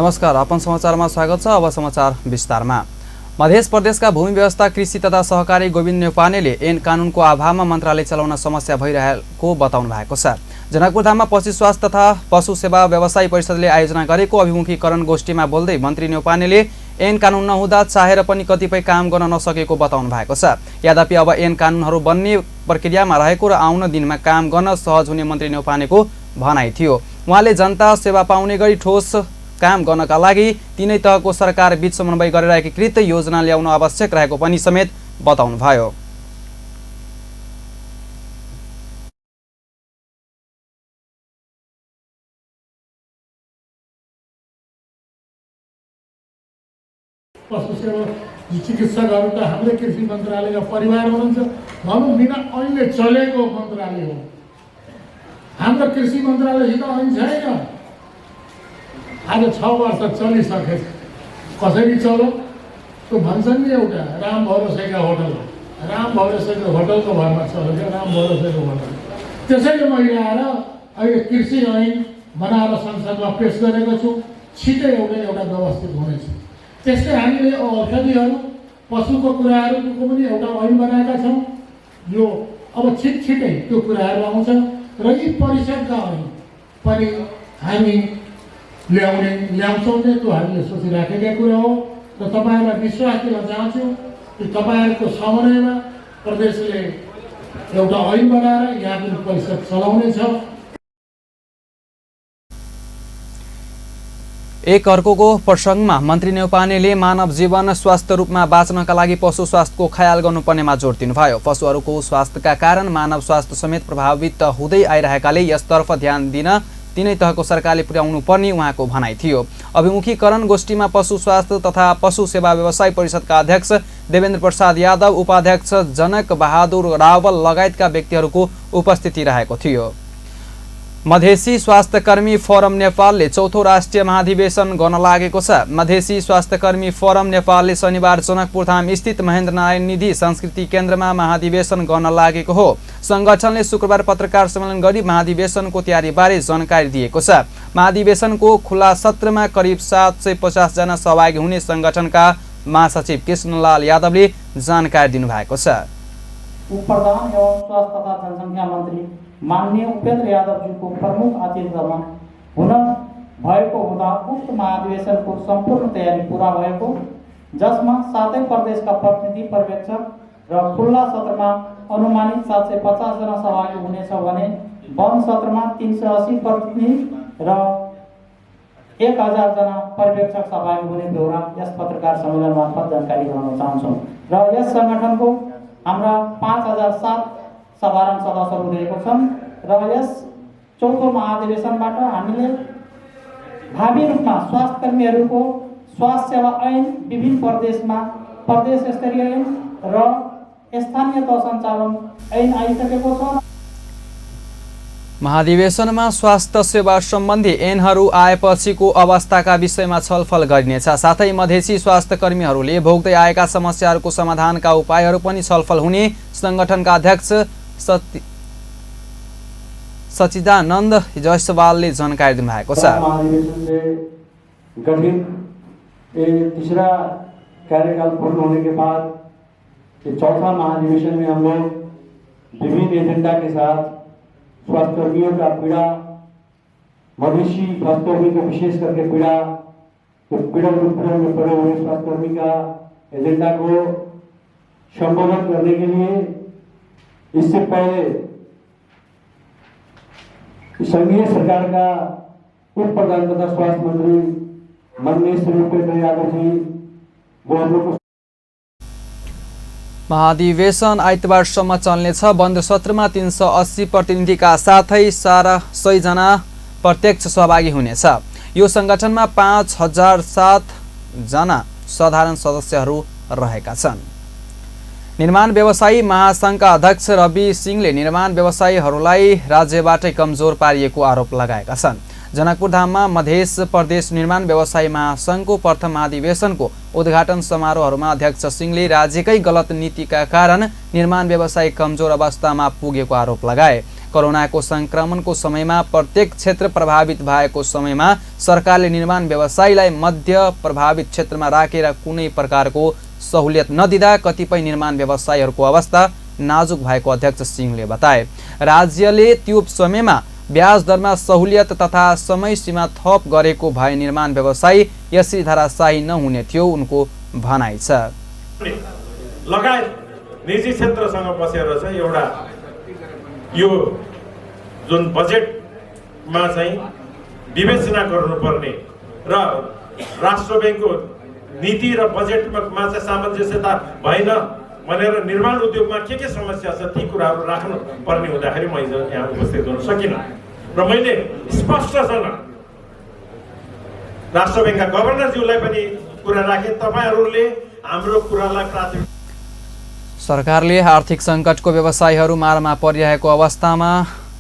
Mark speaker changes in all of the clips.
Speaker 1: नमस्कार, अपन समाचारमा स्वागत छ। अब समाचार विस्तारमा। मध्य प्रदेशका भूमि व्यवस्था कृषि तथा सहकारी गोविन्द न्यौपानेले ऐन कानुनको अभावमा मन्त्रालय चलाउन समस्या भइरहेको बताउनु भएको छ। जनकपुरधाममा पशु स्वास्थ्य तथा पशु सेवा व्यवसायी परिषदले आयोजना गरेको अभिमुखीकरण गोष्ठीमा बोल्दै मन्त्री न्यौपानेले ऐन कानुन नहुँदा चाहेर पनि कतिपय काम गर्न नसकेको बताउनु भएको छ। यद्यपि अब ऐन कानुनहरू बन्ने प्रक्रियामा रहेको र आउन दिनमा काम गर्न सहज हुने मन्त्री न्यौपानेको भनाइ थियो। उहाँले जनता सेवा पाउने गरी ठोस काम गर्नका लागि तीनै तहको सरकार बीच समन्वय गरेर एकीकृत योजना ल्याउन आवश्यक रहेको पनि समेत बताउनुभयो।
Speaker 2: पशु सेवा चिकित्सकहरू त हाम्रै कृषि मन्त्रालयका परिवार हुनुहुन्छ। भनौँ बिना ऐनले चलेको मन्त्रालय हो। हाम्रो कृषि मन्त्रालयसित ऐन छैन। आज 6 वर्ष चलिसकेछ। कसरी चल्यो त्यो भन्छन् नि, एउटा राम भरोसेका होटल, राम भरोसेको होटलको भरमा चल्यो। राम भरोसेको होटल त्यसैले मैले आएर अहिले कृषि ऐन बनाएर संसदमा पेश गरेको छु। छिटै एउटा व्यवस्थित हुनेछ। त्यस्तै हामीले औषधिहरू पशुको कुराहरूको पनि एउटा ऐन बनाएका छौँ। यो अब छिटै त्यो कुराहरू आउँछ र यी परिषदका ऐन पनि हामी ल्याउँछौँ नै। त्यो हामीले सोचिराखेका कुरा हो। र तपाईँहरूलाई विश्वास दिन चाहन्छु कि तपाईँहरूको समन्वयमा प्रदेशले एउटा ऐन बनाएर यहाँ पनि परिषद चलाउनेछ।
Speaker 1: एक अर्कोको प्रसङ्गमा मन्त्री न्यौपानेले मानव जीवन स्वास्थ्य रूपमा बाँच्नका लागि पशु स्वास्थ्यको ख्याल गर्नुपर्नेमा जोड दिनुभयो। पशुहरूको स्वास्थ्यका कारण मानव स्वास्थ्य समेत प्रभावित हुँदै आइरहेकाले यसतर्फ ध्यान दिन तीनै तहको सरकारले पुर्याउनु पर्ने उहाँको भनाइ थियो। अभिमुखीकरण गोष्ठीमा पशु स्वास्थ्य तथा पशु सेवा व्यवसायी परिषदका अध्यक्ष देवेन्द्र प्रसाद यादव, उपाध्यक्ष जनक बहादुर रावल लगायतका व्यक्तिहरूको उपस्थिति रहेको थियो। मधेसी स्वास्थ्यकर्मी फोरम नेपालले चौथो राष्ट्रिय महाधिवेशन गर्न लागेको छ। मधेसी स्वास्थ्यकर्मी फोरम नेपालले शनिबार जनकपुरधाम स्थित महेन्द्र नारायण निधि संस्कृति केन्द्रमा महाधिवेशन गर्न लागेको हो। संगठनले शुक्रबार पत्रकार सम्मेलन गरी महाधिवेशनको तयारीबारे जानकारी दिएको छ। महाधिवेशनको खुला सत्रमा करिब 750 जना सहभागी हुने संगठनका महासचिव कृष्णलाल यादवले जानकारी दिनुभएको छ।
Speaker 3: प्रधान एवं स्वास्थ्य तथा जनसङ्ख्या मन्त्री माननीय उपेन्द्र यादवजीको प्रमुख अतिथिमा हुन भएको हुँदा उक्त महाधिवेशनको सम्पूर्ण तयारी पूरा भएको, जसमा 7 प्रदेशका प्रतिनिधि पर्यवेक्षक र खुल्ला सत्रमा अनुमानित 750 जना सहभागी हुनेछ भने बन्द सत्रमा 380 प्रतिनिधि र 1000 जना पर्यवेक्षक सहभागी हुने बेहोरा यस पत्रकार सम्मेलन मार्फत जानकारी गराउन चाहन्छौँ। र यस सङ्गठनको हाम्रा 5007 साधारण सदस्यहरू रहेको छन्। र यस चौथो महाधिवेशनबाट हामीले भावी रूपमा स्वास्थ्यकर्मीहरूको स्वास्थ्य सेवा ऐन विभिन्न प्रदेशमा प्रदेश स्तरीय ऐन र स्थानीय तह सञ्चालन ऐन आइसकेको छ।
Speaker 1: महाधिवेशनमा स्वास्थ्य सेवा सम्बन्धी ऐनहरू आएपछिको अवस्थाका विषयमा छलफल गरिनेछ। साथै मधेसी स्वास्थ्यकर्मीहरूले भोग्दै आएका समस्याहरूको समाधानका उपायहरू पनि छलफल हुने संगठनका अध्यक्ष सचिदानन्द जयसवालले जानकारी दिनुभएको छ।
Speaker 4: महाधिवेशन से गठित तीसरा कार्यकाल पूर्ण होने के बाद ये चौथा महाधिवेशन में हम लोग विभिन्न एजेंडा के साथ स्वास्थ्यकर्मियों का पीड़ा, मवेशी स्वास्थ्यकर्मी को विशेष करके पीड़ा, तो पीड़ित रूपों में पड़े हुए स्वास्थ्यकर्मी का एजेंडा को संबोधित करने के लिए इससे पहले संघीय सरकार का उप प्रधान तथा स्वास्थ्य मंत्री माननीय श्री उपेन्द्र यादव जी वो हम लोग
Speaker 1: महाधिवेशन आइतबारसम्म चल्नेछ। बन्द सत्रमा 380 प्रतिनिधिका साथै 100 जना प्रत्यक्ष सहभागी हुनेछ। यो संगठनमा 5007 जना साधारण सदस्यहरू रहेका छन्। निर्माण व्यवसायी महासङ्घका अध्यक्ष रवि सिंहले निर्माण व्यवसायीहरूलाई राज्यबाटै कमजोर पारिएको आरोप लगाएका छन्। जनकपुरधाममा मध्य प्रदेश निर्माण व्यवसायी महासङ्घको प्रथम महाधिवेशनको उद्घाटन समारोहमा अध्यक्ष सिंहले राज्यकै गलत नीतिका कारण निर्माण व्यवसायी कमजोर अवस्थामा पुगेको आरोप लगाए। कोरोनाको संक्रमणको समयमा प्रत्येक क्षेत्र प्रभावित भएको समयमा सरकारले निर्माण व्यवसायीलाई मध्य प्रभावित क्षेत्रमा राखेर कुनै प्रकारको सहुलियत नदिँदा कतिपय निर्माण व्यवसायीहरूको अवस्था नाजुक भएको अध्यक्ष सिंहले बताए। राज्यले त्यो समयमा ब्याज दरमा सहुलियत तथा समय सीमा थप गरेको भए निर्माण व्यवसायी यसरी धराशायी नहुने थियो उनको भनाइ छ।
Speaker 5: लगायत निजी क्षेत्रसँग बसेर चाहिँ एउटा यो जुन बजेटमा चाहिँ विवेचना गर्नुपर्ने र राष्ट्र ब्याङ्कको नीति र बजेटमा चाहिँ सामञ्जस्यता भएन भनेर निर्माण उद्योगमा के समस्या छ ती कुराहरू राख्नु पर्ने हुँदाखेरि म हिजो यहाँ उपस्थित हुन सकिनँ र मैले स्पष्टसँग राष्ट्र ब्याङ्कका गभर्नरज्यूलाई पनि कुरा राखेँ। तपाईँहरूले हाम्रो कुरालाई प्राथमिकता।
Speaker 1: सरकारले आर्थिक सङ्कटको व्यवसायीहरू मारमा परिरहेको अवस्थामा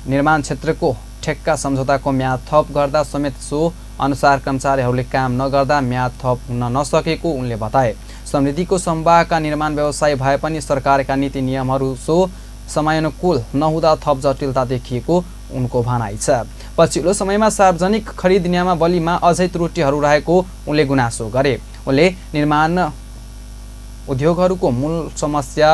Speaker 1: निर्माण क्षेत्रको ठेक्का सम्झौताको म्याद थप गर्दा समेत सो अनुसार कर्मचारीहरूले काम नगर्दा म्याद थप हुन नसकेको उनले बताए। समृद्धिको सम्भागका निर्माण व्यवसायी भए पनि सरकारका नीति नियमहरू सो समयानुकूल नहुँदा थप जटिलता देखिएको उनको भनाइ छ। पछिल्लो समयमा सार्वजनिक खरिद नियमावलीमा अझै त्रुटिहरू रहेको उनले गुनासो गरे। उनले निर्माण उद्योगहरूको मूल समस्या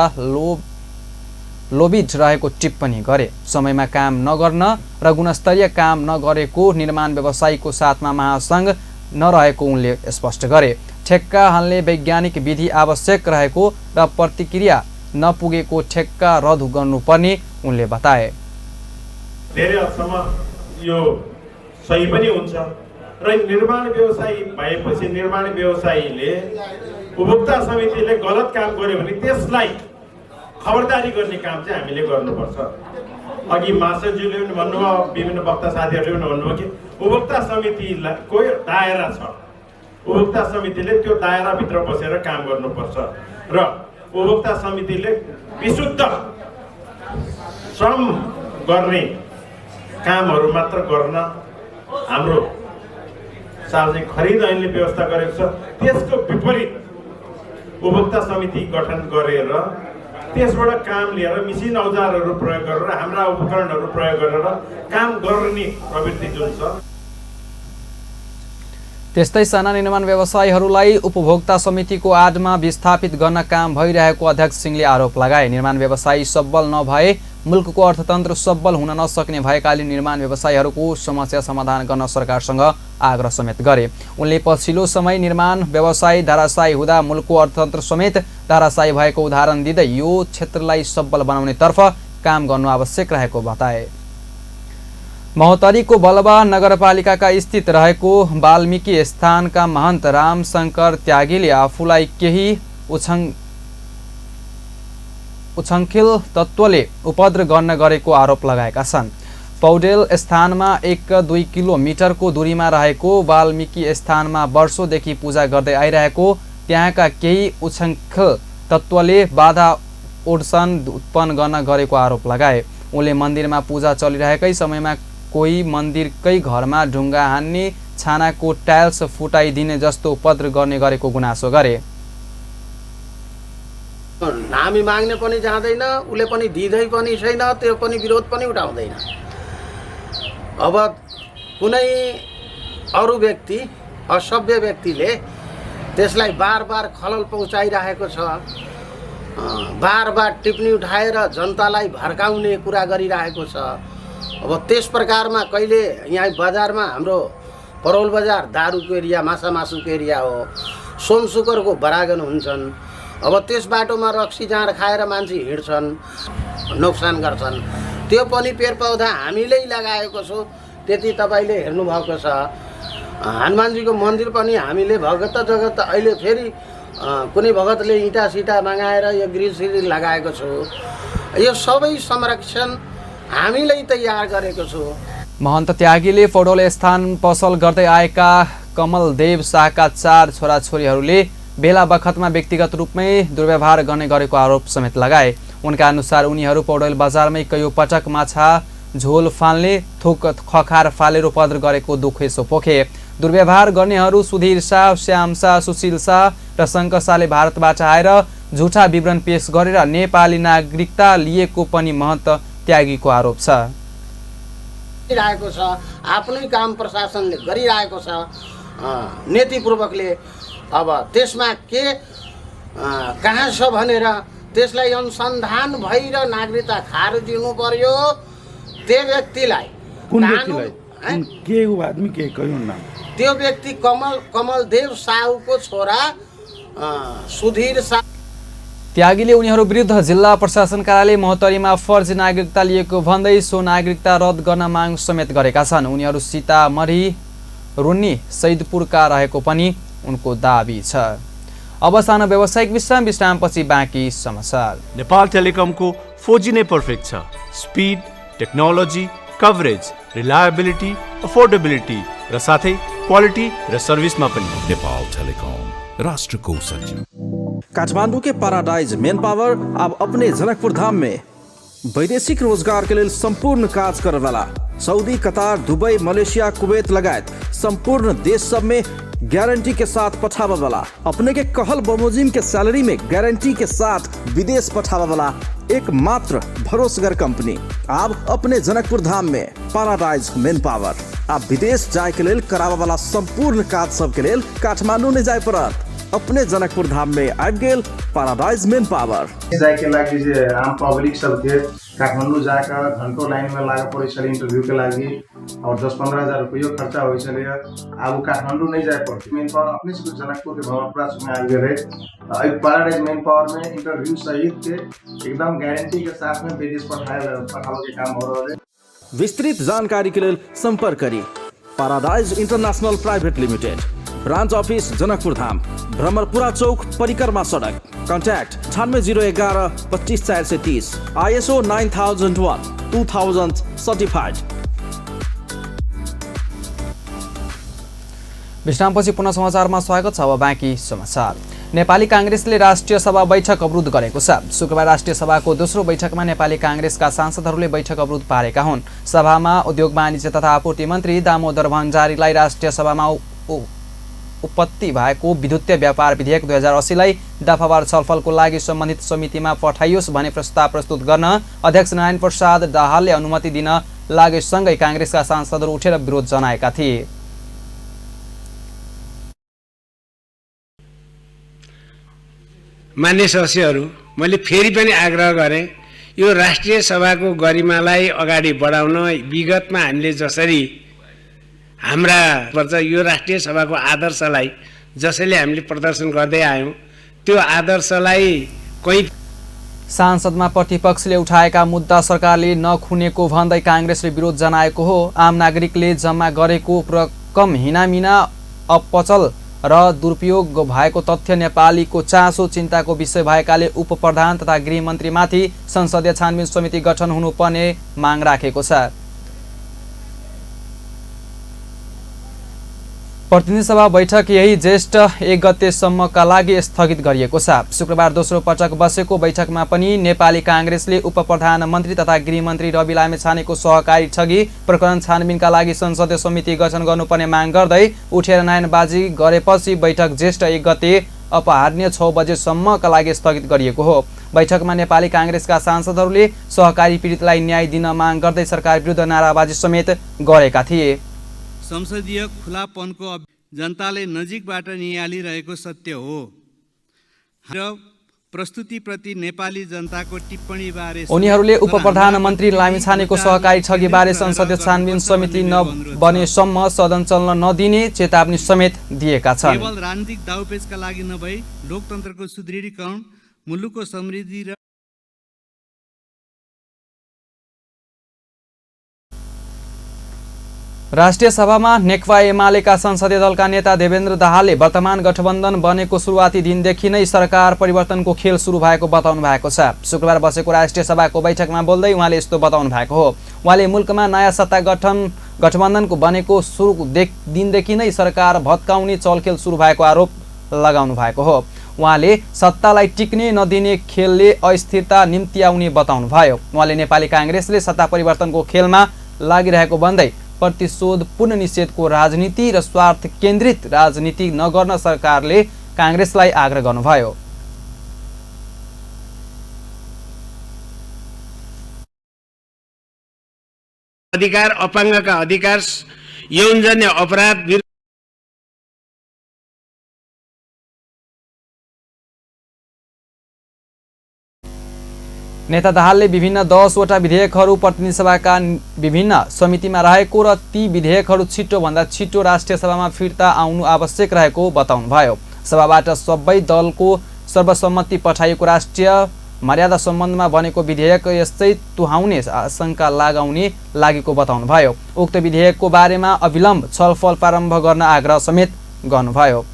Speaker 1: लोभित रहेको टिप्पणी गरे। समयमा काम नगर्न र गुणस्तरीय काम नगरेको निर्माण व्यवसायीको साथमा महासङ्घ नरहेको उनले स्पष्ट गरे। ठेक्का हाल्ने वैज्ञानिक विधि आवश्यक रहेको र प्रतिक्रिया नपुगेको ठेक्का रद्द गर्नुपर्ने उनले बताए।
Speaker 5: धेरै हदसम्म यो सही पनि हुन्छ र निर्माण व्यवसायी भएपछि निर्माण व्यवसायीले उपभोक्ता समितिले गलत काम गर्यो भने त्यसलाई खबरदारी गर्ने काम चाहिँ हामीले गर्नुपर्छ। अघि मासज्यूले पनि भन्नुभयो, विभिन्न वक्ता साथीहरूले पनि भन्नुभयो कि उपभोक्ता समितिको दायरा छ, उपभोक्ता समितिले त्यो दायराभित्र बसेर काम गर्नुपर्छ र उपभोक्ता समितिले विशुद्ध श्रम गर्ने कामहरू मात्र गर्न हाम्रो सार्वजनिक खरिद ऐनले व्यवस्था गरेको छ। त्यसको विपरीत उपभोक्ता समिति गठन गरेर त्यसबाट काम लिएर मिसिन औजारहरू प्रयोग गरेर हाम्रा उपकरणहरू प्रयोग गरेर काम गर्ने प्रवृत्ति जुन छ।
Speaker 1: त्यस्तै साना निर्माण व्यवसायीहरूलाई उपभोक्ता समितिको आडमा विस्थापित गर्न काम भइरहेको अध्यक्ष सिंहले आरोप लगाए। निर्माण व्यवसायी सबल नभए मुलुकको अर्थतन्त्र सबल हुन नसक्ने भएकाले निर्माण व्यवसायीहरूको समस्या समाधान गर्न सरकारसँग आग्रह समेत गरे। उनले पछिल्लो समय निर्माण व्यवसायी धराशायी हुँदा मुलुकको अर्थतन्त्र समेत धराशायी भएको उदाहरण दिँदै यो क्षेत्रलाई सबल बनाउनेतर्फ काम गर्नु आवश्यक रहेको बताए। महोत्तरीको बलवा नगरपालिकाका स्थित रहेको वाल्मीकि स्थानका महन्त रामशङ्कर त्यागीले आफूलाई केही उछङ्खिल तत्त्वले उपद्रव गर्न गरेको आरोप लगाएका छन्। पौडेल स्थानमा 1-2 किलोमिटरको दूरीमा रहेको वाल्मीकि स्थानमा वर्षौंदेखि पूजा गर्दै आइरहेको त्यहाँका केही उछङ्खिल तत्त्वले बाधा ओडसन उत्पन्न गर्न गरेको आरोप लगाए। उनले मन्दिरमा पूजा चलिरहेकै समयमा कोही मन्दिरकै घरमा ढुङ्गा हान्ने, छानाको टाइल्स फुटाइदिने जस्तो उपद्रव गर्ने गरेको गुनासो गरे।
Speaker 6: हामी माग्ने पनि जाँदैन, उसले पनि दिँदै पनि छैन, त्यो पनि विरोध पनि उठाउँदैन। अब कुनै अरू व्यक्ति असभ्य व्यक्तिले त्यसलाई बार बार खलल पहुँचाइरहेको छ, बार बार टिप्पणी उठाएर जनतालाई भड्काउने कुरा गरिरहेको छ। अब त्यस प्रकारमा कहिले यहाँ बजारमा हाम्रो परौल बजार दारूको एरिया, माछा मासुको एरिया हो, सोम शुक्रको बरागन हुन्छन्। अब त्यस बाटोमा रक्सी जाँड खाएर मान्छे हिँड्छन्, नोक्सान गर्छन्। त्यो पनि पेड़ पौधा हामीले लगाएको छौँ, त्यति तपाईँले हेर्नुभएको छ। हनुमानजीको मन्दिर पनि हामीले भगत जगत अहिले फेरि कुनै भगतले इँटा सिटा मगाएर यो ग्रिल सिरिल लगाएको छु। यो सबै संरक्षण हामीले तयार गरेको छु।
Speaker 1: महन्त त्यागीले पौडेल स्थान पसल गर्दै आएका कमलदेव शाहका 4 छोराछोरीहरूले बेला बखतमा व्यक्तिगत रूपमै दुर्व्यवहार गर्ने गरेको आरोप समेत लगाए। उनका अनुसार उनीहरू पौडेल बजारमै कयौं पटक माछा झोल फाल्ने, थुक खखार फालेर उपद्रव गरेको दुखेसो पोखे। दुर्व्यवहार गर्नेहरू सुधीर शाह, श्याम शाह, सुशील शाह र शङ्कर शाहले भारतबाट आएर झुटा विवरण पेश गरेर नेपाली नागरिकता लिएको पनि महन्त त्यागीको आरोप छ।
Speaker 6: गरिरहेको छ, आफ्नै काम प्रशासनले गरिरहेको छ नीतिपूर्वकले। अब त्यसमा के कहाँ छ भनेर त्यसलाई अनुसन्धान भएर नागरिकता खारेज दिनु पर्यो। त्यो व्यक्तिलाई
Speaker 7: के ऊ आदमी के कहियो नाम?
Speaker 6: त्यो व्यक्ति कमलदेव साहुको छोरा सुधीर साहु।
Speaker 1: त्यागीले उनीहरू विरुद्ध जिल्ला प्रशासन कार्यालय महोत्तरीमा फर्जी नागरिकता लिएको भन्दै सो नागरिकता रद्द गर्न माग समेत गरेका छन्। उनीहरू सीतामढी रुन्नी सैदपुरका रहेको पनि उनको दाबी छ। अब सानो व्यावसायिक विश्रामपछि बाँकी समाचार।
Speaker 8: नेपाल टेलिकमको 4G नै पर्फेक्ट छ। Speed, technology, coverage, reliability, affordability र साथै क्वालिटी र सर्भिसमा पनि।
Speaker 9: नेपाल टेलिकम, राष्ट्रको सज्जन।
Speaker 10: काठमांडू के पैराडाइज मेन पावर अब अपने जनकपुर धाम में वैदेशिक रोजगार के लिए संपूर्ण काज करे वाला Saudi, Qatar, Dubai, Malaysia, Kuwait लगायत संपूर्ण देश सब में गारंटी के साथ पठावा वाला, अपने के कहल बमोजिम के सैलरी में गारंटी के साथ विदेश पठावा वाला एकमात्र भरोसेगर कंपनी अब अपने जनकपुर धाम में पैराडाइज मेन पावर। आप विदेश जाए के लिए करावा वाला संपूर्ण काज सब के लिए काठमांडू ने जाए पड़त अपने जनकपुर धाम में आबि गेल पैराडाइज मेन पावर।
Speaker 11: जाए के लागि जे आम पब्लिक सब के काठमांडू जाकर घंटों लाइन में लागे पड़े छले इंटरव्यू के लागि और 10-15 हजार रुपया खर्चा होय छले। अब काठमांडू नहीं जाए पड़ते। मेन पावर अपने से जनकपुर के भवनपुरा में आ गए रहे। पैराडाइज मेन पावर में इंटरव्यू सहित के एकदम गारंटी के साथ में विदेश पठावे के काम हो रहा है।
Speaker 10: विस्तृत जानकारी के लिए संपर्क करी paradise international private limited, branch office Janakpur Dham, Bhramarpura चौक, परिक्रमा सड़क। कॉन्टैक्ट 9801 25430, ISO 9001 2000
Speaker 1: विश्रामपछि पुनः समाचारमा स्वागत छ। अब बाँकी समाचार। नेपाली कांग्रेसले राष्ट्रिय सभा बैठक अवरुद्ध गरेको छ। शुक्रबार राष्ट्रिय सभाको दोस्रो बैठकमा नेपाली कांग्रेसका सांसदहरूले बैठक अवरुद्ध पारेका हुन्। सभामा उद्योग वाणिज्य तथा आपूर्ति मन्त्री दामोदर भण्डारीलाई राष्ट्रिय सभामा उत्पत्ति भएको विद्युतीय व्यापार विधेयक 2080लाई दफावार छलफलको लागि सम्बन्धित समितिमा पठाइयोस् भन्ने प्रस्ताव प्रस्तुत गर्न अध्यक्ष नारायण प्रसाद दाहालले अनुमति दिन लागेसँगै कांग्रेसका सांसदहरू उठेर विरोध जनाएका थिए।
Speaker 12: मान्य सदस्यहरू, मैले फेरि पनि आग्रह गरेँ, यो राष्ट्रिय सभाको गरिमालाई अगाडि बढाउन विगतमा हामीले जसरी हाम्रा पर्छ यो राष्ट्रिय सभाको आदर्शलाई जसैले हामीले प्रदर्शन गर्दै आयौँ त्यो आदर्शलाई कहीँ
Speaker 1: सांसदमा प्रतिपक्षले उठाएका मुद्दा सरकारले नखुनेको भन्दै कांग्रेसले विरोध जनाएको हो। आम नागरिकले जम्मा गरेको रकम हिनामिना अपचल र दुरुपयोग भएको तथ्य नेपालीको चासो चिन्ताको विषय भएकाले उपप्रधान तथा गृहमन्त्रीमाथि संसदीय छानबिन समिति गठन हुनुपर्ने माग राखेको छ। प्रतिनिधि सभा बैठक यही ज्येष्ठ 1 गतेसम्मका लागि स्थगित गरिएको छ। शुक्रबार दोस्रो पटक बसेको बैठकमा पनि नेपाली कांग्रेसले उपप्रधानमन्त्री तथा गृहमन्त्री रवि लामेछानेको सहकारी ठगी प्रकरण छानबिनका लागि संसदीय समिति गठन गर्नुपर्ने माग गर्दै उठेर नारायणबाजी गरेपछि बैठक ज्येष्ठ 1 गते अपराह्न 6 बजेसम्मका लागि स्थगित गरिएको हो। बैठकमा नेपाली कांग्रेसका सांसदहरूले सहकारी पीडितलाई न्याय दिन माग गर्दै सरकार विरुद्ध नाराबाजी समेत गरेका थिए।
Speaker 13: संसदीय खुलापनको जनताले नजिकबाट निहालिरहेको सत्य हो र प्रस्तुतिप्रति नेपाली जनताको टिप्पणी बारे
Speaker 1: उनीहरूले उपप्रधानमन्त्री लामिछानेको सहकारी ठगीबारे संसदीय छानबिन समिति नबनेसम्म सदन चल्न नदिने चेतावनी समेत दिएका छन्।
Speaker 13: केवल राजनीतिक दाउपेचका लागि नभई लोकतन्त्रको सुदृढीकरण, मुलुकको समृद्धि र
Speaker 1: राष्ट्रिय सभामा नेकपा एमालेका संसदीय दलका नेता देवेन्द्र दाहालले वर्तमान गठबन्धन बनेको सुरुवाती दिनदेखि नै सरकार परिवर्तनको खेल सुरु भएको बताउनु भएको छ। शुक्रबार बसेको राष्ट्रिय सभाको बैठकमा बोल्दै उहाँले यस्तो बताउनु भएको हो। उहाँले मुलुकमा नयाँ सत्ता गठबन्धनको बनेको सुरु दिनदेखि नै सरकार भत्काउने चलखेल सुरु भएको आरोप लगाउनु भएको हो। उहाँले सत्तालाई टिक्ने नदिने खेलले अस्थिरता निम्त्याउने बताउनु भयो। उहाँले नेपाली कांग्रेसले सत्ता परिवर्तनको खेलमा लागिरहेको भन्दै प्रतिशोधपूर्ण निषेधको राजनीति र स्वार्थ केन्द्रित राजनीति नगर्न सरकारले कांग्रेसलाई आग्रह गर्नुभयो।
Speaker 12: अधिकार, अपाङ्गका अधिकार, यौनजन्य अपराध
Speaker 1: नेता दाहालले विभिन्न 10वटा विधेयकहरू प्रतिनिधि सभाका विभिन्न समितिमा रहेको र ती विधेयकहरू छिटोभन्दा छिटो राष्ट्रिय सभामा फिर्ता आउनु आवश्यक रहेको बताउनुभयो। सभाबाट सबै दलको सर्वसम्मति पठाइएको राष्ट्रिय मर्यादा सम्बन्धमा बनेको विधेयक यस्तै तुहाउने आशंका लगाउने लागेको बताउनुभयो। उक्त विधेयकको बारेमा अविलम्ब छलफल प्रारम्भ गर्न आग्रह समेत गर्नुभयो।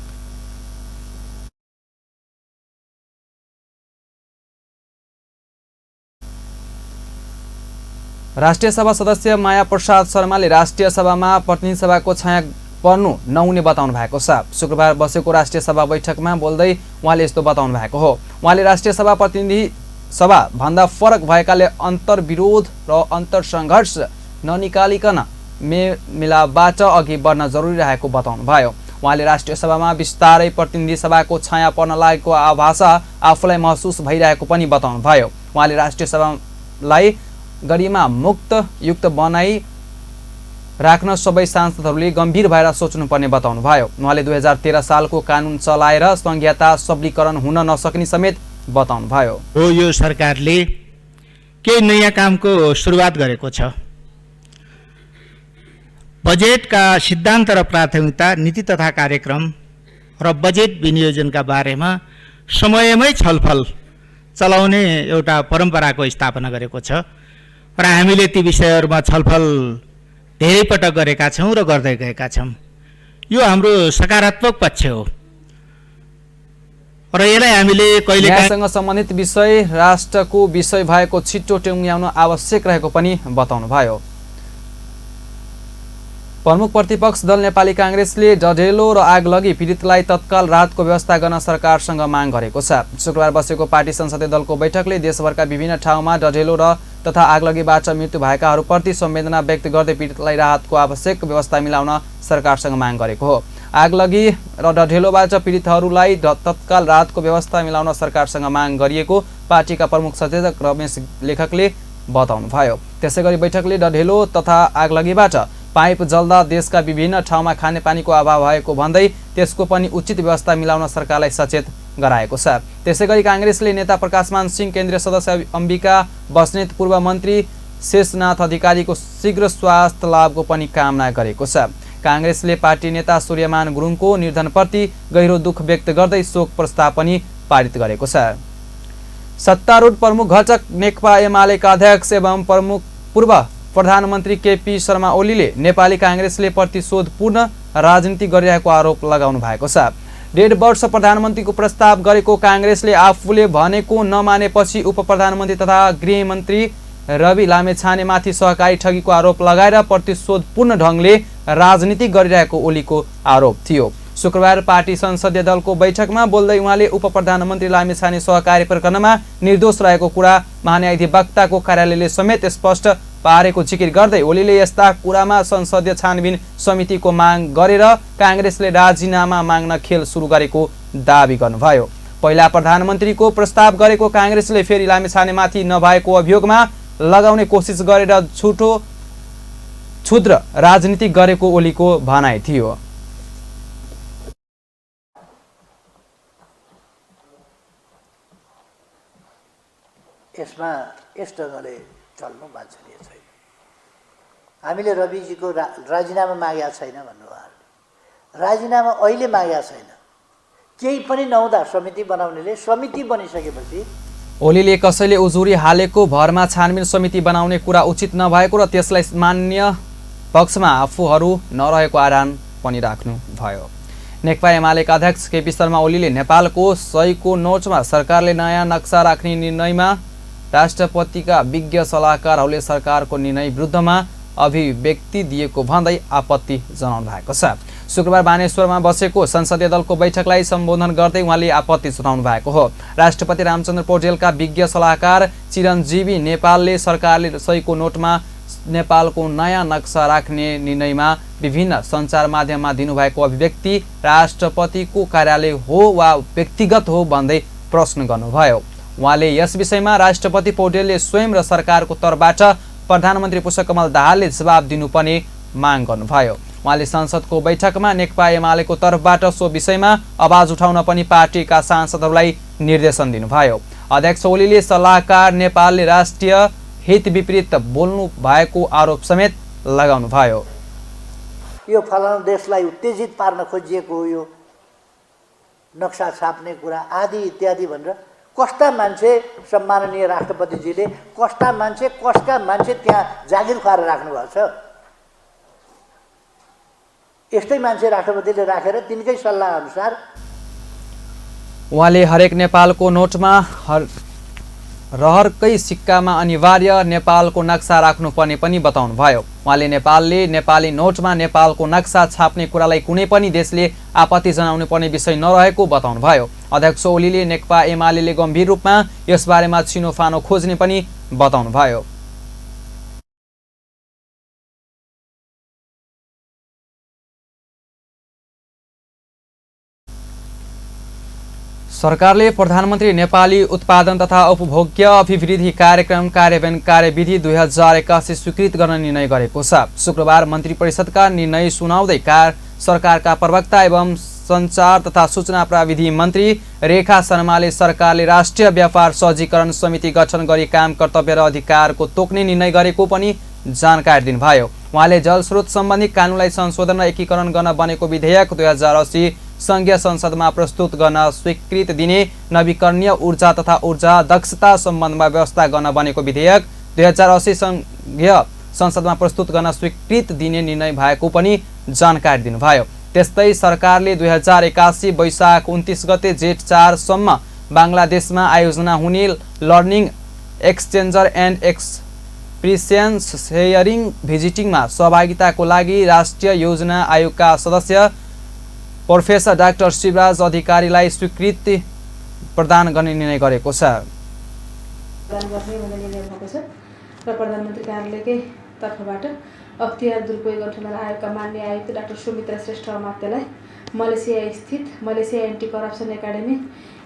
Speaker 1: राष्ट्रिय सभा सदस्य माया प्रसाद शर्माले राष्ट्रिय सभामा प्रतिनिधि सभाको छाया पर्नु नहुने बताउनु भएको छ। शुक्रबार बसेको राष्ट्रिय सभा बैठकमा बोल्दै उहाँले यस्तो बताउनु भएको हो। उहाँले राष्ट्रिय सभा प्रतिनिधि सभा भन्दा फरक भएकाले अन्तर्विरोध र अन्तर्सङ्घर्ष ननिकालिकन मेलमिलापबाट अघि बढ्न जरुरी रहेको बताउनु भयो। उहाँले राष्ट्रिय सभामा बिस्तारै प्रतिनिधि सभाको छाया पर्न लागेको आभासा आफूलाई महसुस भइरहेको पनि बताउनु भयो। उहाँले राष्ट्रिय सभालाई गरिमा मुक्त युक्त बनाई राख्न सबै सांसदहरूले गम्भीर भएर सोच्नुपर्ने बताउनुभयो। उहाँले 2013 सालको कानुन चलाएर संघीयता सबलीकरण हुन नसक्ने समेत बताउनुभयो।
Speaker 14: हो यो सरकारले केही नयाँ कामको सुरुवात गरेको छ। बजेटका सिद्धान्त र प्राथमिकता, नीति तथा कार्यक्रम र बजेट विनियोजनका बारेमा समयमै छलफल चलाउने एउटा परम्पराको स्थापना गरेको छ र हामीले ती विषयहरूमा छलफल धेरै पटक गरेका छौँ र गर्दै गएका छौँ। यो हाम्रो सकारात्मक पक्ष हो र यसलाई हामीले
Speaker 1: कहिलेकाहीँ सम्बन्धित विषय राष्ट्रको विषय भएको छिटो टुङ्ग्याउन आवश्यक रहेको पनि बताउनुभयो। प्रमुख प्रतिपक्ष दल नेपाली कांग्रेसले डढेलो र आगलगी पीडितलाई तत्काल राहतको व्यवस्था गर्न सरकारसँग माग गरेको छ। शुक्रबार बसेको पार्टी संसदीय दलको बैठकले देशभरका विभिन्न ठाउँमा डढेलो र तथा आगलगीबाट मृत्यु भएकाहरूप्रति संवेदना व्यक्त गर्दै पीडितलाई राहतको आवश्यक व्यवस्था मिलाउन सरकारसँग माग गरेको हो। आगलगी र डढेलोबाट पीडितहरूलाई तत्काल राहतको व्यवस्था मिलाउन सरकारसँग माग गरिएको पार्टीका प्रमुख सचेतक रमेश लेखकले बताउनुभयो। त्यसैगरी बैठकले डढेलो तथा आगलगीबाट पाइप जल्दा देशका विभिन्न ठाउँमा खानेपानीको अभाव भएको भन्दै त्यसको पनि उचित व्यवस्था मिलाउन सरकारलाई सचेत गराएको छ। त्यसैगरी कांग्रेसले नेता प्रकाशमान सिंह, केन्द्रीय सदस्य अम्बिका बस्नेत, पूर्व मन्त्री शेषनाथ अधिकारीको शीघ्र स्वास्थ्य लाभको पनि कामना गरेको छ। कांग्रेसले पार्टी नेता सूर्यमान गुरुङको निधनप्रति गहिरो दुःख व्यक्त गर्दै शोक प्रस्ताव पनि पारित गरेको छ। सत्तारूढ प्रमुख घटक नेकपा एमालेका अध्यक्ष एवं पूर्व प्रधानमन्त्री केपी शर्मा ओलीले नेपाली कांग्रेसले प्रतिशोधपूर्ण राजनीति गरिरहेको आरोप लगाउनु भएको छ। 1.5 वर्ष प्रधानमन्त्रीको प्रस्ताव गरेको कांग्रेसले आफूले भनेको नमानेपछि उप प्रधानमन्त्री तथा गृहमन्त्री रवि लामेछानेमाथि सहकारी ठगीको आरोप लगाएर प्रतिशोधपूर्ण ढङ्गले राजनीति गरिरहेको ओलीको आरोप थियो। शुक्रबार पार्टी संसदीय दलको बैठकमा बोल्दै उहाँले उप प्रधानमन्त्री लामेछाने सहकारी प्रकरणमा निर्दोष रहेको कुरा महान्यायाधिवक्ताको कार्यालयले समेत स्पष्ट पारेको जिकिर गर्दै ओलीले यस्ता कुरामा संसदीय छानबिन समितिको माग गरेर कांग्रेसले राजीनामा माग्न खेल सुरु गरेको दावी गर्नुभयो। पहिला प्रधानमन्त्रीको प्रस्ताव गरेको कांग्रेसले फेरि लामेछानेमाथि नभएको अभियोगमा लगाउने कोसिस गरेर क्षुद्र राजनीति गरेको ओलीको भनाइ थियो।
Speaker 15: यसमा यस ढङ्गले चल्नु वाञ्छनीय छैन। हामीले रविजीको राजीनामा मागेका छैन भन्नुभयो। राजीनामा अहिले मागेका छैन, केही पनि नहुँदा समिति बनाउनेले समिति बनिसकेपछि
Speaker 1: ओलीले कसैले उजुरी हालेको भरमा छानबिन समिति बनाउने कुरा उचित नभएको र त्यसलाई मान्य पक्षमा आफूहरू नरहेको आह्वान पनि राख्नु भयो। नेकपा एमालेका अध्यक्ष केपी शर्मा ओलीले नेपालको 100 को नोटमा सरकारले नयाँ नक्सा राख्ने निर्णयमा राष्ट्रपतिका विज्ञ सल्लाहकारहरूले सरकारको निर्णय विरुद्धमा अभिव्यक्ति दिएको भन्दै आपत्ति जनाउनु भएको छ। शुक्रबार बानेश्वरमा बसेको संसदीय दलको बैठकलाई सम्बोधन गर्दै उहाँले आपत्ति जनाउनु भएको हो। राष्ट्रपति रामचन्द्र पौडेलका विज्ञ सल्लाहकार चिरञ्जीवी नेपालले सरकारले 100 को नोटमा नेपालको नयाँ नक्सा राख्ने निर्णयमा विभिन्न सञ्चार माध्यममा दिनुभएको अभिव्यक्ति राष्ट्रपतिको कार्यालय हो वा व्यक्तिगत हो भन्दै प्रश्न गर्नुभयो। उहाँले यस विषयमा राष्ट्रपति पौडेलले स्वयं र सरकारको तर्फबाट प्रधानमन्त्री पुष्पकमल दाहालले जवाब दिनुपर्ने माग गर्नुभयो। उहाँले संसदको बैठकमा नेकपा एमालेको तर्फबाट सो विषयमा आवाज उठाउन पनि पार्टीका सांसदहरूलाई निर्देशन दिनुभयो। अध्यक्ष ओलीले सल्लाहकार नेपालले राष्ट्रिय हित विपरीत बोल्नु भएको आरोप समेत लगाउनुभयो।
Speaker 15: यो फलाना देशलाई उत्तेजित पार्न खोजिएको हो, यो नक्सा छाप्ने कुरा आदि इत्यादि भनेर कस्ता मान्छे सम्माननीय राष्ट्रपतिजीले कसका मान्छे त्यहाँ जागिर खुवाएर राख्नुभएको छ। यस्तै मान्छे राष्ट्रपतिले राखेर तिनकै सल्लाह अनुसार
Speaker 1: उहाँले हरेक नेपालको नोटमा रहरकै सिक्कामा अनिवार्य नेपालको नक्सा राख्नुपर्ने पनि बताउनुभयो। उहाँले नेपालले नेपाली नोटमा नेपालको नक्सा छाप्ने कुरालाई कुनै पनि देशले आपत्ति जनाउनु पर्ने विषय नरहेको बताउनुभयो। अध्यक्ष ओलीले नेकपा एमाले गम्भीर रूपमा यसबारेमा छिनोफानो खोज्ने पनि बताउनुभयो। सरकारले प्रधानमन्त्री नेपाली उत्पादन तथा उपभोग्य अभिवृद्धि कार्यक्रम कार्यान्वयन कार्यविधि 2081 स्वीकृत गर्न निर्णय गरेको छ। शुक्रबार मन्त्री परिषदका निर्णय सुनाउँदै सरकारका प्रवक्ता एवं सञ्चार तथा सूचना प्रविधि मन्त्री रेखा शर्माले सरकारले राष्ट्रिय व्यापार सहजीकरण समिति गठन गरी काम कर्तव्य र अधिकारको तोक्ने निर्णय गरेको पनि जानकारी दिनुभयो। उहाँले जलस्रोत सम्बन्धी कानुनलाई संशोधन र एकीकरण गर्न बनेको विधेयक 2080 संघीय संसदमा प्रस्तुत गर्न स्वीकृति दिने, नवीकरणीय ऊर्जा तथा ऊर्जा दक्षता सम्बन्धमा व्यवस्था गर्न बनेको विधेयक 2080 संघीय संसदमा प्रस्तुत गर्न स्वीकृति दिने निर्णय भएको पनि जानकारी दिनुभयो। त्यस्तै सरकारले 2081 वैशाख 29 गते जेठ 4 सम्म बांग्लादेशमा आयोजना हुने लर्निङ एक्सचेन्जर एन्ड एक्सपिरियन्स सेयरिङ भिजिटिङमा सहभागिताको लागि राष्ट्रिय योजना आयोगका सदस्य प्रोफेसर डाक्टर शिवराज अधिकारीलाई स्वीकृति प्रदान गर्ने निर्णय गरेको छ।
Speaker 16: र प्रधानमन्त्री कार्यालयकै तर्फबाट अख्तियार दुरुपयोग गठन आयोगका मान्य आयुक्त डाक्टर सुमित्रा श्रेष्ठ अमात्यलाई मलेसिया स्थित मलेसिया एन्टी करप्सन एकाडेमी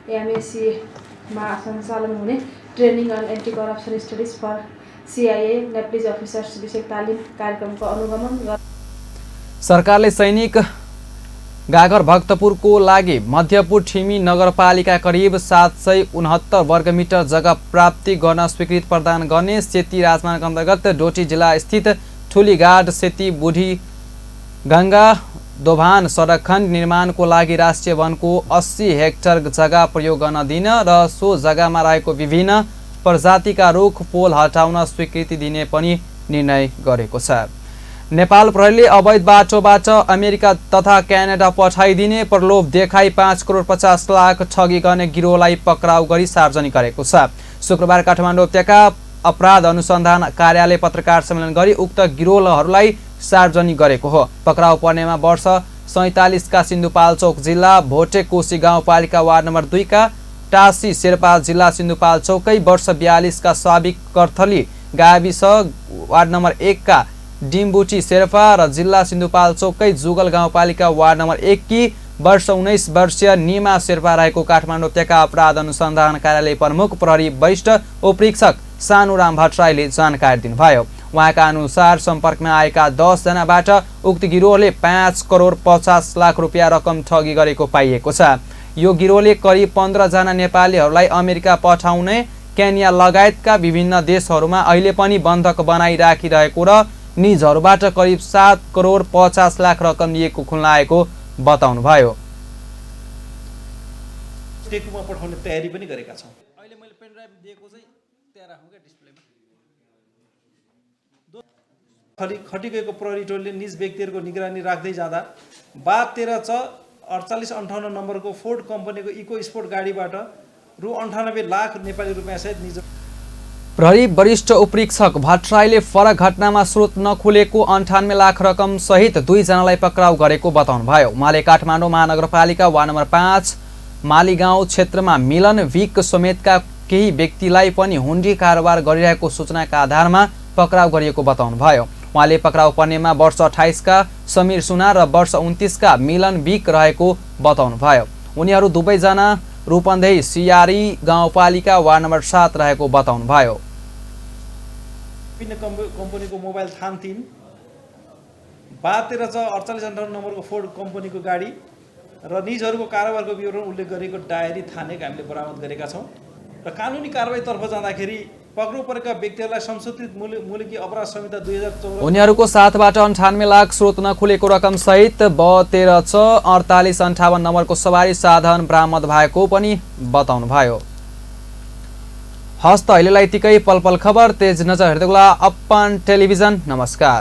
Speaker 16: MACमा सञ्चालन हुने training on anti corruption studies for CIA Nepalese officers विषयक तालिम कार्यक्रमको अनुगमन।
Speaker 1: सरकारले सैनिक गागर भक्तपुरको लागि मध्यपुर ठिमी नगरपालिका करिब 769 वर्गमिटर जग्गा प्राप्ति गर्न स्वीकृति प्रदान गर्ने सेती राजमार्ग अन्तर्गत डोटी जिल्ला स्थित ठुलीगाड सेती बुढी गङ्गा दोभान सडक खण्ड निर्माणको लागि राष्ट्रिय वनको 80 हेक्टर जग्गा प्रयोग गर्न दिन र सो जग्गामा रहेको विभिन्न प्रजातिका रुख पोल हटाउन स्वीकृति दिने पनि निर्णय गरेको छ। नेपाल प्रहरीले अवैध बाटोबाट अमेरिका तथा क्यानाडा पठाइदिने प्रलोभ देखाई 5 करोड 50 लाख ठगी गर्ने गिरोहलाई पक्राउ गरी सार्वजनिक गरेको छ। शुक्रबार काठमाडौँ उपत्यका अपराध अनुसन्धान कार्यालय पत्रकार सम्मेलन गरी उक्त गिरोहहरूलाई सार्वजनिक गरेको हो। पक्राउ पर्नेमा वर्ष 47 का सिन्धुपाल्चोक जिल्ला भोटे कोशी गाउँपालिका वार्ड नम्बर 2 का टासी शेर्पा जिल्ला सिन्धुपाल्चोकै, वर्ष 42 का साबिक कर्थली गाविस वार्ड नम्बर 1 का डिम्बुटी शेर्पा र जिल्ला सिन्धुपाल्चोकै जुगल गाउँपालिका वार्ड नम्बर 1 की वर्ष 19 वर्षीय निमा शेर्पा रहेको काठमाडौँ उपत्यका अपराध अनुसन्धान कार्यालय प्रमुख प्रहरी वरिष्ठ उपरीक्षक सानुराम भट्टराईले जानकारी दिनुभयो। उहाँका अनुसार सम्पर्कमा आएका 10 जनाबाट उक्त गिरोहले 5 करोड 50 लाख रुपियाँ रकम ठगी गरेको पाइएको छ। यो गिरोहले करिब 15 जना नेपालीहरूलाई अमेरिका पठाउने, केन्या लगायतका विभिन्न देशहरूमा अहिले पनि बन्धक बनाइराखिरहेको र निजहरूबाट करिब 7 करोड 50 लाख रकम लिएको खुलाएको बताउनुभयो।
Speaker 17: टेकुमा पठाउने तयारी पनि गरेका छौं। अहिले मैले पेन ड्राइभ दिएको चाहिँ त्यहाँ राखौँ के डिस्प्लेमा। खटिगएको प्रहरी टोलले निज व्यक्तिहरूको निगरानी राख्दै जाँदा 12/13/4858 नम्बरको फोर्ड कम्पनीको इको स्पोर्ट गाडीबाट रु 98 लाख नेपाली रुपियाँ सहित निज
Speaker 1: प्रहरी वरिष्ठ उपरीक्षक भट्टराईले फरक घटनामा स्रोत नखुलेको 98 लाख रकम सहित 2 जनालाई पक्राउ गरेको बताउनुभयो। उहाँले काठमाडौँ महानगरपालिका वार्ड नम्बर 5 मालीगाउँ क्षेत्रमा मिलन विक समेतका केही व्यक्तिलाई पनि हुन्डी कारोबार गरिरहेको सूचनाका आधारमा पक्राउ गरिएको बताउनुभयो। उहाँले पक्राउ पर्नेमा वर्ष 28 का समीर सुनार र वर्ष 29 का मिलन विक रहेको बताउनुभयो। उनीहरू दुवैजना रूपन्देही सियारी गाउँपालिका वार्ड नम्बर 7 रहेको बताउनुभयो।
Speaker 17: विभिन्न कम्पनीको मोबाइल थान 3 12/13/48 नम्बरको फोर्ड कम्पनीको गाडी र निजहरूको कारोबारको विवरण उल्लेख गरेको डायरी थानेक हामीले बरामद गरेका छौँ र कानुनी कारबाहीतर्फ जाँदाखेरि पक्राउ परेका व्यक्तिहरूलाई संशोधित मुलकी अपराध संहिता 2014
Speaker 1: उनीहरूको साथबाट 98 लाख स्रोत नखुलेको रकम सहित B13/4858 नम्बरको सवारी साधन बरामद भएको पनि बताउनुभयो। हस्त अहिलेलाई यतिकै। पल पल खबर तेज नजर हेर्दै गर्नुहोला अपन टेलिभिजन। नमस्कार।